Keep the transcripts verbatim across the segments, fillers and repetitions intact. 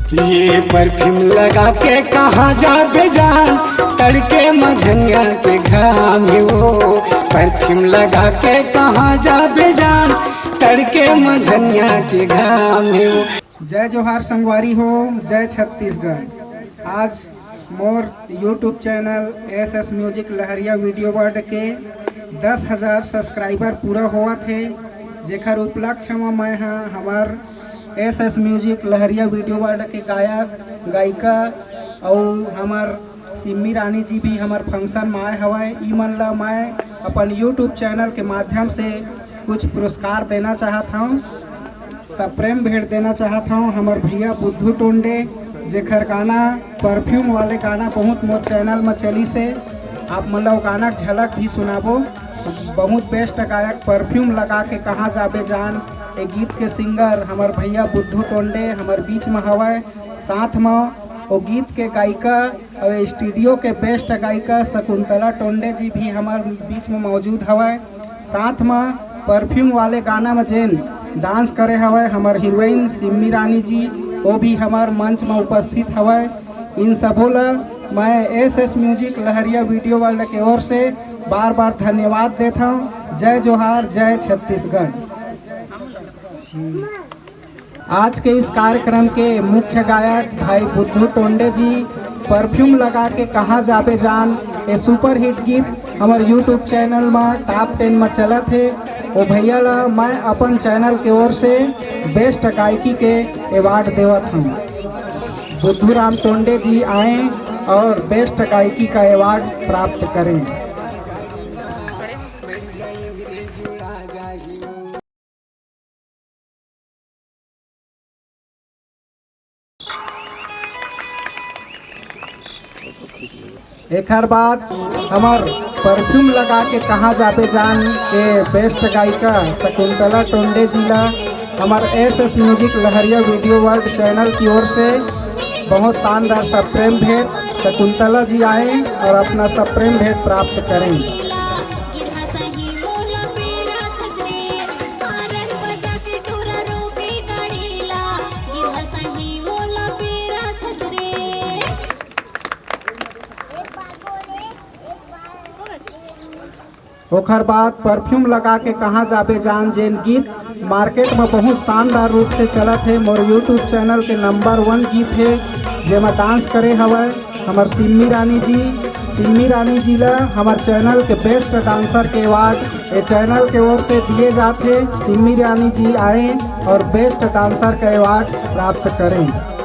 ये परफ्यूम लगा के कहाँ जाबे जान, तड़के मझनिया के घाम हो। परफ्यूम लगा के कहाँ जाबे जान, तड़के मझनिया के घाम हो। जय जोहार संगवारी हो, जय छत्तीसगढ़। आज मोर YouTube channel S S music Lahariya video world के दस हजार सब्सक्राइबर पूरा होवत हे, जेकर उपलक्ष्य म मैं ह हमर S S music Lahariya video world के गायक, गायिका अउ हमर सिम्मी रानी जी भी हमर फंक्शन म आए हवय। ई मन ल मैं अपन YouTube चैनल के माध्यम से कुछ पुरस्कार देना चाहत हौं, सप्रेम भेंट देना चाहत हौं हमर भैया बुद्धू टोंडे, जेकर गाना परफ्यूम वाले गाना बहुत मोर चैनल म चलिस हे। आप मन ल वो गाना के झलक भी सुनाबो। बहुत बेस्ट गायक परफ्यूम लगा के कहाँ जाबे जान, ए गीत के सिंगर हमर भैया बुद्धू टोंडे हमर बीच म हवय। साथ म ओ गीत के गायिका अउ स्टूडियो के बेस्ट गायिका शकुंतला टोंडे जी भी हमर बीच म मौजूद हवय। साथ म परफ्यूम वाले गाना म जेन डांस करे हवय हमर हीरोइन सिम्मी रानी जी, वो भी हमर मंच म उपस्थित हवय। इन सबो ल मैं S S music Lahariya video world के ओर से बार बार धन्यवाद देत हौं। जय जोहार, जय छत्तीसगढ़। आज के इस कार्यक्रम के मुख्य गायक भाई बुद्धू टोंडे जी, परफ्यूम लगा के कहाँ जाबे जान, ये सुपरहिट गीत हमर YouTube चैनल म टॉप टेन म चलत हे। ओ भैया ला मैं अपन चैनल के ओर से बेस्ट गायकी के अवार्ड देवत हूँ। बुद्धू राम टोंडे जी आए और बेस्ट गायकी का अवार्ड प्राप्त करें। एकर बाद हमर परफ्यूम लगा के कहाँ जाबे जान के बेस्ट गायिका शकुंतला टोंडे जी ला हमर S S music Lahariya video world channel की ओर से बहुत शानदार सप्रेम भेंट। शकुंतला जी आए और अपना सप्रेम भेंट प्राप्त करें। ओखर बाद परफ्यूम लगा के कहाँ जाबे जान जेन गीत मार्केट में बहुत शानदार रूप से चलत हे, मोर YouTube चैनल के नंबर वन गीत हे, जेमा डांस करे हवय हमर सिम्मी रानी जी। सिम्मी रानी जी ला हमर चैनल के बेस्ट डांसर के अवार्ड ए चैनल के ओर से दिए जाथे। सिम्मी रानी जी आए और बेस्ट डांसर का अवार्ड प्राप्त करें।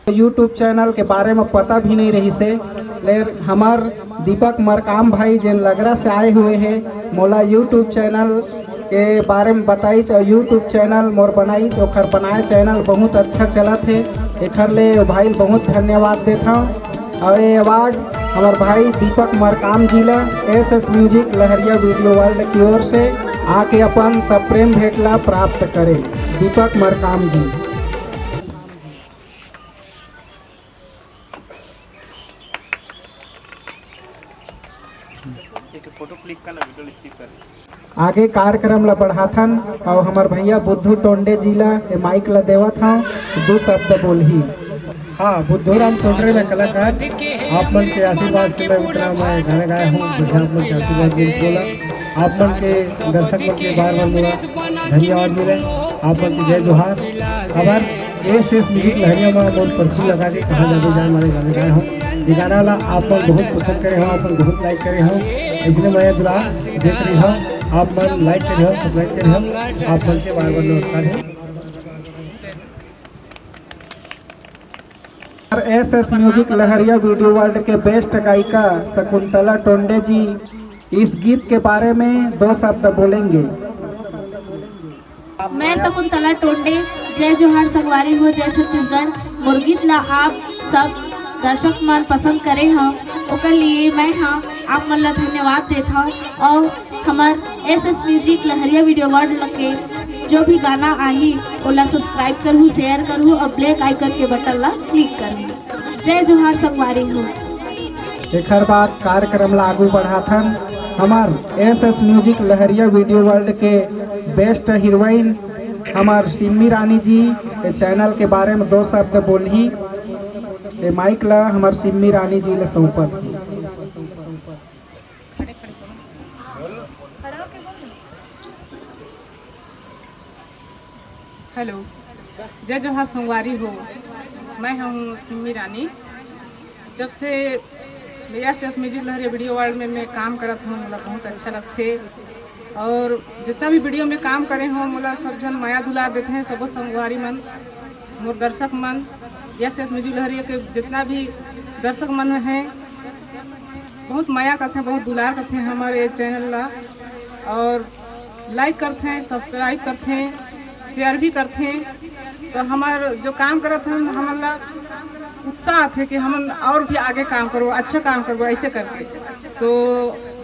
YouTube चैनल के बारे में पता भी नहीं रहिस हे, ले हमर दीपक मरकाम भाई जेन लगरा से आए हुए हे, मोला YouTube चैनल के बारे में बताइस और YouTube चैनल मोर बनाइस, ओखर बनाए चैनल बहुत अच्छा चलत हे। एखर ले भाई बहुत धन्यवाद देथव। और ये अवार्ड हमर भाई दीपक मरकाम जी ला S S music Lahariya video world की ओर से आके अपन सप्रेम भेंट ला प्राप्त करे। दीपक मरकाम जी। एक फोटो क्लिक करना, वीडियो स्किप कर। आगे कार्यक्रम ला बढ़ाथन अउ हमर भैया बुद्धू टोंडे जी ला ए माइक ला देवत हव, दू शब्द बोलही। हाँ, बुद्धू राम टोंडे ला कलाकार, आप मन के आशीर्वाद से मैं उतना मैं गाना गाया हूँ, मुझे आप मन के आशीर्वाद मिल बोला। आप मन के दर्शक मन के बार बार मोला धन्यवाद मिले। आप मन के जय जोहार। हमार एस एस म्यूजिक लहरिया में बहुत परफ्यूम लगा के कहाँ जाबे जान मारे गाने गाए हूँ। ये गाना ला आप मन बहुत पसंद करे हो, आप मन बहुत लाइक करे हो, इसलिए मैं दुआ देख रही हूँ। आप मन लाइक करे हो, सब्सक्राइब करे हो, आप मन के बार बार नमस्कार है। S S music Lahariya video world के बेस्ट गायिका शकुंतला टोंडे जी इस गीत के बारे में दो शब्द बोलेंगे। मैं शकुंतला टोंडे, जय जोहार संगवारी हो, जय छत्तीसगढ़। मोर गीत ला आप सब दर्शक मन पसंद करे हव, ओकर लिए मैं ह आप मन ला धन्यवाद देत हव। और हमर S S music Lahariya video world के जो भी गाना आही, ओला सब्सक्राइब करहु, शेयर करहु और ब्लैक आइकन के बटन ला क्लिक करहु। जय जोहार संगवारी हो। एखर बाद कार्यक्रम ला आगू बढ़ाथन। हमर S S music Lahariya video world के बेस्ट हीरोइन हमर सिम्मी रानी जी के चैनल के बारे में दो शब्द बोलही। ए माइक ला हमर सिम्मी रानी जी ले सौंपत ही। हेलो, जय जोहार संगवारी हो। मैं हूँ सिम्मी रानी। जब से S S music Lahariya video world में मैं काम करत हूँ, मोला बहुत अच्छा लगथे। और जितना भी वीडियो में काम करे हो, मोला सब जन मया दुलार देते हैं, सबो संगवारी मन, मोर दर्शक मन, एस एस म्यूजिक लहरिया के जितना भी दर्शक मन हैं, बहुत मया करते हैं, बहुत दुलार करते हैं हमारे चैनल ला। और लाइक करथे, सब्सक्राइब करथे, शेयर भी करथे। तो हमार जो काम करत हन, हमन ला उत्साह आथे कि हमन और भी आगे काम करबो, अच्छा काम करबो, ऐसे करके। तो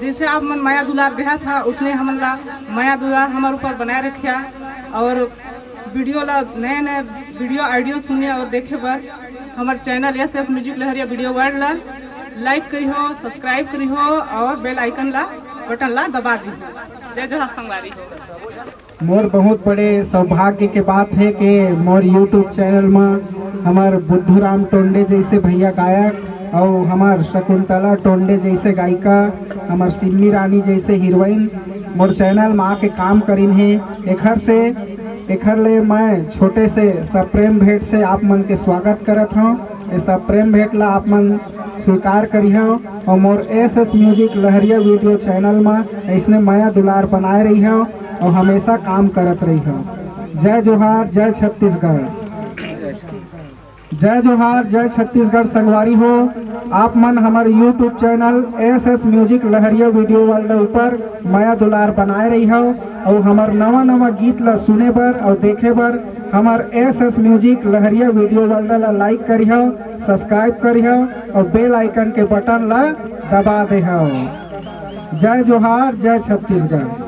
जैसे आप मन मया दुलार देहा था, उसने हमन ला मया दुलार हमारे ऊपर बनाए रखिया। और वीडियो ला, नया नया वीडियो ऑडियो सुने और देखे बर हमार channel S S music Lahariya video world ला लाइक करिहो, सब्सक्राइब करिहो और बेल आइकन ला, बटन ला दबा दिहो। जय जोहार संगवारी हो। मोर बहुत बड़े सौभाग्य के बात है कि मोर यूट्यूब चैनल में हमर बुद्धू राम टोंडे जैसे भैया गायक और हमर शकुंतला टोंडे जैसे गायिका, हमर सिम्मी रानी जैसे हीरोइन मोर चैनल में आके काम करिन है। एखर से एखर ले मैं छोटे से सप्रेम भेंट से आप मन के स्वागत करत हूँ। ये सप्रेम भेंट ला आप मन स्वीकार करिहो और मोर S S music Lahariya video channel में ऐसने मया दुलार बनाए रहिहो और हमेशा काम करत रहिहो। जय जोहार, जय छत्तीसगढ़। जय जोहार, जय छत्तीसगढ़ संगवारी हो। आप मन हमर YouTube channel S S music Lahariya video world ऊपर मया दुलार बनाए रहिहो और हमर नवा नवा गीत ला सुने बर और देखे बर हमर S S music Lahariya video world ला लाइक करिहो, सब्सक्राइब करिहो और बेल आइकन के बटन ला दबा देहो। जय जोहार, जय छत्तीसगढ़।